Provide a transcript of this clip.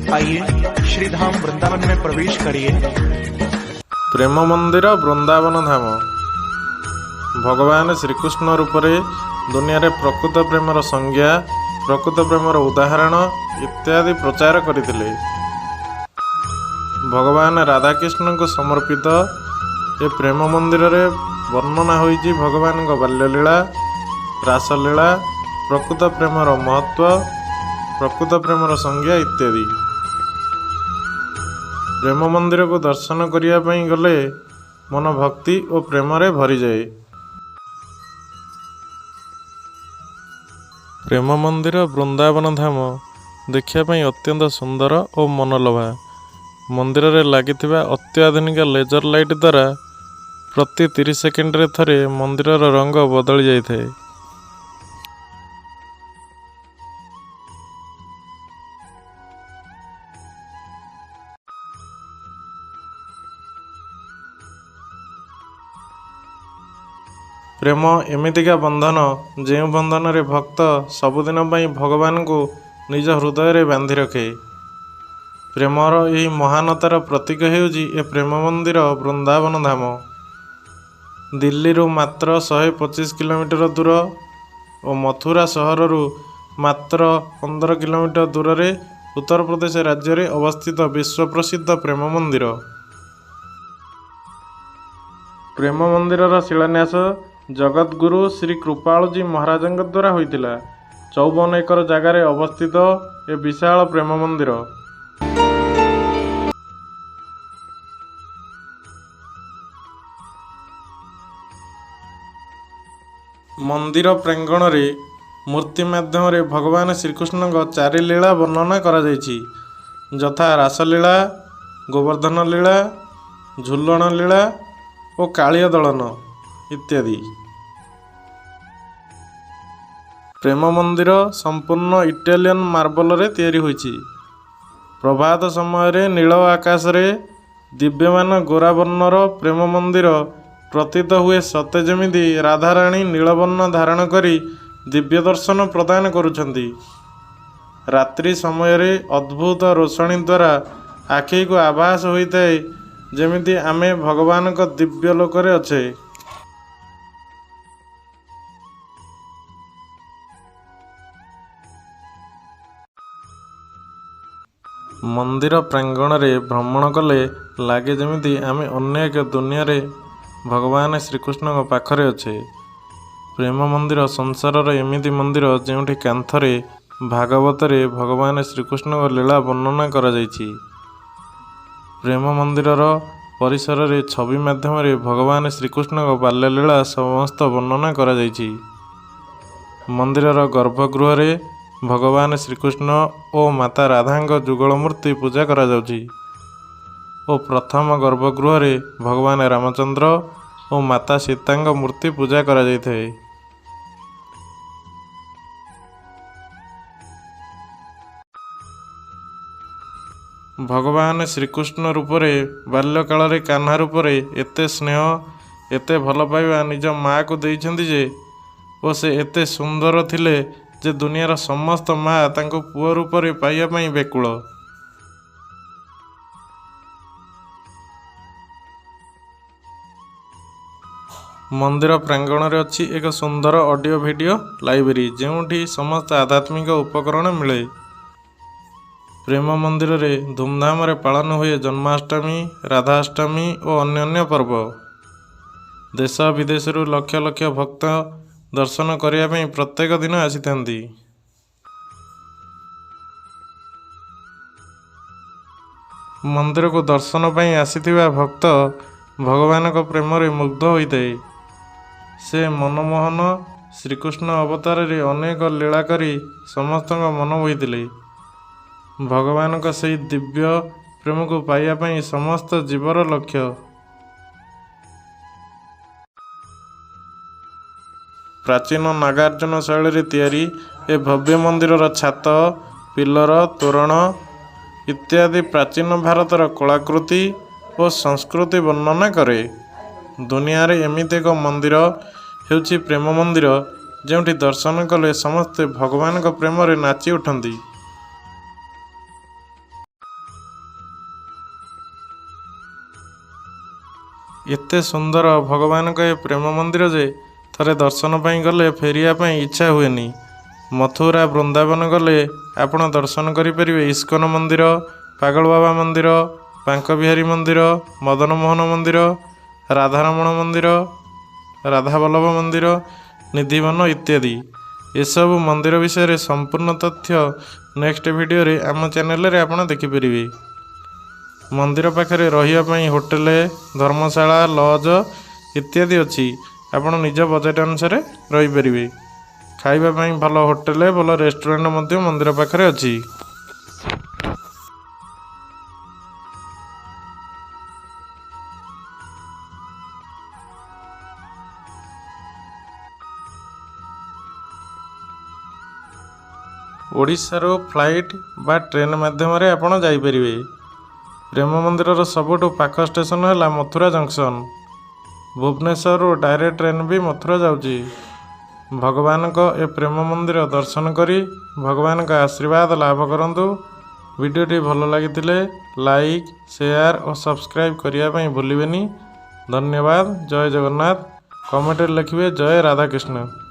आइए श्री धाम वृंदावन में प्रवेश करिए। ପ୍ରେମ ମନ୍ଦିର ବୃନ୍ଦାବନ ଧାମ ଭଗବାନ ଶ୍ରୀକୃଷ୍ଣ ରୂପରେ ଦୁନିଆରେ ପ୍ରକୃତ ପ୍ରେମର ସଂଜ୍ଞା, ପ୍ରକୃତ ପ୍ରେମର ଉଦାହରଣ ଇତ୍ୟାଦି ପ୍ରଚାର କରିଥିଲେ। ଭଗବାନ ରାଧାକୃଷ୍ଣଙ୍କୁ ସମର୍ପିତ ଏ ପ୍ରେମ ମନ୍ଦିରରେ ବର୍ଣ୍ଣନା ହୋଇଛି ଭଗବାନଙ୍କ ବାଲ୍ୟଲୀଳା, ରାସଲୀଳା, ପ୍ରକୃତ ପ୍ରେମର ମହତ୍ତ୍ୱ, ପ୍ରକୃତ ପ୍ରେମର ସଂଜ୍ଞା ଇତ୍ୟାଦି। ପ୍ରେମ ମନ୍ଦିରକୁ ଦର୍ଶନ କରିବା ପାଇଁ ଗଲେ ମନ ଭକ୍ତି ଓ ପ୍ରେମରେ ଭରିଯାଏ। ପ୍ରେମ ମନ୍ଦିର ବୃନ୍ଦାବନ ଧାମ ଦେଖିବା ପାଇଁ ଅତ୍ୟନ୍ତ ସୁନ୍ଦର ଓ ମନଲୋଭା। ମନ୍ଦିରରେ ଲାଗିଥିବା ଅତ୍ୟାଧୁନିକ ଲେଜର ଲାଇଟ୍ ଦ୍ୱାରା ପ୍ରତି 30 ସେକେଣ୍ଡରେ ଥରେ ମନ୍ଦିରର ରଙ୍ଗ ବଦଳି ଯାଇଥାଏ। ପ୍ରେମ ଏମିତିକା ବନ୍ଧନ, ଯେଉଁ ବନ୍ଧନରେ ଭକ୍ତ ସବୁଦିନ ପାଇଁ ଭଗବାନଙ୍କୁ ନିଜ ହୃଦୟରେ ବାନ୍ଧି ରଖେ। ପ୍ରେମର ଏହି ମହାନତାର ପ୍ରତୀକ ହେଉଛି ଏ ପ୍ରେମ ମନ୍ଦିର ବୃନ୍ଦାବନ ଧାମ। ଦିଲ୍ଲୀରୁ ମାତ୍ର 125 କିଲୋମିଟର ଦୂର ଓ ମଥୁରା ସହରରୁ ମାତ୍ର 15 କିଲୋମିଟର ଦୂରରେ ଉତ୍ତରପ୍ରଦେଶ ରାଜ୍ୟରେ ଅବସ୍ଥିତ ବିଶ୍ୱ ପ୍ରସିଦ୍ଧ ପ୍ରେମ ମନ୍ଦିର। ପ୍ରେମ ମନ୍ଦିରର ଶିଳାନ୍ୟାସ ଜଗତଗୁରୁ ଶ୍ରୀ କୃପାଳୁଜୀ ମହାରାଜଙ୍କ ଦ୍ୱାରା ହୋଇଥିଲା। 54 ଏକର ଜାଗାରେ ଅବସ୍ଥିତ ଏ ବିଶାଳ ପ୍ରେମ ମନ୍ଦିର। ମନ୍ଦିର ପ୍ରାଙ୍ଗଣରେ ମୂର୍ତ୍ତି ମାଧ୍ୟମରେ ଭଗବାନ ଶ୍ରୀକୃଷ୍ଣଙ୍କ ଚାରି ଲୀଳା ବର୍ଣ୍ଣନା କରାଯାଇଛି, ଯଥା ରାସଲୀଳା, ଗୋବର୍ଦ୍ଧନ ଲୀଳା, ଝୁଲଣ ଲୀଳା ଓ କାଳିୟ ଦଳନ ଇତ୍ୟାଦି। ପ୍ରେମ ମନ୍ଦିର ସମ୍ପୂର୍ଣ୍ଣ ଇଟାଲିଆନ ମାର୍ବଲରେ ତିଆରି ହୋଇଛି। ପ୍ରଭାତ ସମୟରେ ନୀଳ ଆକାଶରେ ଦିବ୍ୟମାନ ଗୋରା ବର୍ଣ୍ଣର ପ୍ରେମ ମନ୍ଦିର ପ୍ରତୀତ ହୁଏ, ସତେ ଯେମିତି ରାଧାରାଣୀ ନୀଳବର୍ଣ୍ଣ ଧାରଣ କରି ଦିବ୍ୟ ଦର୍ଶନ ପ୍ରଦାନ କରୁଛନ୍ତି। ରାତ୍ରି ସମୟରେ ଅଦ୍ଭୁତ ରୋଷଣୀ ଦ୍ୱାରା ଆଖିକୁ ଆଭାସ ହୋଇଥାଏ, ଯେମିତି ଆମେ ଭଗବାନଙ୍କ ଦିବ୍ୟ ଲୋକରେ ଅଛେ। ମନ୍ଦିର ପ୍ରାଙ୍ଗଣରେ ଭ୍ରମଣ କଲେ ଲାଗେ ଯେମିତି ଆମେ ଅନ୍ୟ ଏକ ଦୁନିଆରେ ଭଗବାନ ଶ୍ରୀକୃଷ୍ଣଙ୍କ ପାଖରେ ଅଛେ। ପ୍ରେମ ମନ୍ଦିର ସଂସାରର ଏମିତି ମନ୍ଦିର, ଯେଉଁଠି କାନ୍ଥରେ ଭାଗବତରେ ଭଗବାନ ଶ୍ରୀକୃଷ୍ଣଙ୍କ ଲୀଳା ବର୍ଣ୍ଣନା କରାଯାଇଛି। ପ୍ରେମ ମନ୍ଦିରର ପରିସରରେ ଛବି ମାଧ୍ୟମରେ ଭଗବାନ ଶ୍ରୀକୃଷ୍ଣଙ୍କ ବାଲ୍ୟଲୀଳା ସମସ୍ତ ବର୍ଣ୍ଣନା କରାଯାଇଛି। ମନ୍ଦିରର ଗର୍ଭଗୃହରେ ଭଗବାନ ଶ୍ରୀକୃଷ୍ଣ ଓ ମାତା ରାଧାଙ୍କ ଯୁଗଳ ମୂର୍ତ୍ତି ପୂଜା କରାଯାଉଛି ଓ ପ୍ରଥମ ଗର୍ଭଗୃହରେ ଭଗବାନ ରାମଚନ୍ଦ୍ର ଓ ମାତା ସୀତାଙ୍କ ମୂର୍ତ୍ତି ପୂଜା କରାଯାଇଥାଏ। ଭଗବାନ ଶ୍ରୀକୃଷ୍ଣ ରୂପରେ ବାଲ୍ୟକାଳରେ କାହ୍ନା ରୂପରେ ଏତେ ସ୍ନେହ, ଏତେ ଭଲ ପାଇବା ନିଜ ମାଆକୁ ଦେଇଛନ୍ତି ଯେ ଓ ସେ ଏତେ ସୁନ୍ଦର ଥିଲେ ଯେ ଦୁନିଆର ସମସ୍ତ ମା ତାଙ୍କୁ ପୁଅ ରୂପରେ ପାଇବା ପାଇଁ ବ୍ୟାକୁଳ। ମନ୍ଦିର ପ୍ରାଙ୍ଗଣରେ ଅଛି ଏକ ସୁନ୍ଦର ଅଡ଼ିଓ ଭିଡ଼ିଓ ଲାଇବ୍ରେରୀ, ଯେଉଁଠି ସମସ୍ତ ଆଧ୍ୟାତ୍ମିକ ଉପକରଣ ମିଳେ। ପ୍ରେମ ମନ୍ଦିରରେ ଧୁମଧାମରେ ପାଳନ ହୁଏ ଜନ୍ମାଷ୍ଟମୀ, ରାଧାଷ୍ଟମୀ ଓ ଅନ୍ୟାନ୍ୟ ପର୍ବ। ଦେଶ ବିଦେଶରୁ ଲକ୍ଷ ଲକ୍ଷ ଭକ୍ତ ଦର୍ଶନ କରିବା ପାଇଁ ପ୍ରତ୍ୟେକ ଦିନ ଆସିଥାନ୍ତି। ମନ୍ଦିରକୁ ଦର୍ଶନ ପାଇଁ ଆସିଥିବା ଭକ୍ତ ଭଗବାନଙ୍କ ପ୍ରେମରେ ମୁଗ୍ଧ ହୋଇଥାଏ। ସେ ମନମୋହନ ଶ୍ରୀକୃଷ୍ଣ ଅବତାରରେ ଅନେକ ଲୀଳା କରି ସମସ୍ତଙ୍କ ମନ ମୋହିଥିଲେ। ଭଗବାନଙ୍କ ସେହି ଦିବ୍ୟ ପ୍ରେମକୁ ପାଇବା ପାଇଁ ସମସ୍ତ ଜୀବର ଲକ୍ଷ୍ୟ। ପ୍ରାଚୀନ ନାଗାର୍ଜୁନ ଶୈଳୀରେ ତିଆରି ଏ ଭବ୍ୟ ମନ୍ଦିରର ଛାତ, ପିଲର, ତୋରଣ ଇତ୍ୟାଦି ପ୍ରାଚୀନ ଭାରତର କଳାକୃତି ଓ ସଂସ୍କୃତି ବର୍ଣ୍ଣନା କରେ। ଦୁନିଆରେ ଏମିତି ଏକ ମନ୍ଦିର ହେଉଛି ପ୍ରେମ ମନ୍ଦିର, ଯେଉଁଠି ଦର୍ଶନ କଲେ ସମସ୍ତେ ଭଗବାନଙ୍କ ପ୍ରେମରେ ନାଚି ଉଠନ୍ତି। ଏତେ ସୁନ୍ଦର ଭଗବାନଙ୍କ ଏ ପ୍ରେମ ମନ୍ଦିର ଯେ ଥରେ ଦର୍ଶନ ପାଇଁ ଗଲେ ଫେରିବା ପାଇଁ ଇଚ୍ଛା ହୁଏନି। ମଥୁରା ବୃନ୍ଦାବନ ଗଲେ ଆପଣ ଦର୍ଶନ କରିପାରିବେ ଇସ୍କନ ମନ୍ଦିର, ପାଗଳ ବାବା ମନ୍ଦିର, ବାଙ୍କବିହାରୀ ମନ୍ଦିର, ମଦନମୋହନ ମନ୍ଦିର, ରାଧାରମଣ ମନ୍ଦିର, ରାଧାବଲ୍ଲଭ ମନ୍ଦିର, ନିଧିବନ ଇତ୍ୟାଦି। ଏସବୁ ମନ୍ଦିର ବିଷୟରେ ସମ୍ପୂର୍ଣ୍ଣ ତଥ୍ୟ ନେକ୍ସଟ ଭିଡ଼ିଓରେ ଆମ ଚ୍ୟାନେଲରେ ଆପଣ ଦେଖିପାରିବେ। ମନ୍ଦିର ପାଖରେ ରହିବା ପାଇଁ ହୋଟେଲ, ଧର୍ମଶାଳା, ଲଜ୍ ଇତ୍ୟାଦି ଅଛି। ଆପଣ ନିଜ ବଜେଟ୍ ଅନୁସାରେ ରହିପାରିବେ। ଖାଇବା ପାଇଁ ଭଲ ହୋଟେଲ, ଭଲ ରେଷ୍ଟୁରାଣ୍ଟ ମଧ୍ୟ ମନ୍ଦିର ପାଖରେ ଅଛି। ଓଡ଼ିଶାରୁ ଫ୍ଲାଇଟ୍ ବା ଟ୍ରେନ୍ ମାଧ୍ୟମରେ ଆପଣ ଯାଇପାରିବେ। ପ୍ରେମ ମନ୍ଦିରର ସବୁଠୁ ପାଖ ଷ୍ଟେସନ ହେଲା ମଥୁରା ଜଙ୍କସନ୍। ଭୁବନେଶ୍ୱରରୁ ଡାଇରେକ୍ଟ ଟ୍ରେନ୍ ବି ମଥୁରା ଯାଉଛି। ଭଗବାନଙ୍କ ଏ ପ୍ରେମ ମନ୍ଦିର ଦର୍ଶନ କରି ଭଗବାନଙ୍କ ଆଶୀର୍ବାଦ ଲାଭ କରନ୍ତୁ। ଭିଡ଼ିଓଟି ଭଲ ଲାଗିଥିଲେ ଲାଇକ୍, ସେୟାର ଓ ସବସ୍କ୍ରାଇବ୍ କରିବା ପାଇଁ ଭୁଲିବେନି। ଧନ୍ୟବାଦ। ଜୟ ଜଗନ୍ନାଥ। କମେଣ୍ଟରେ ଲେଖିବେ ଜୟ ରାଧାକୃଷ୍ଣ।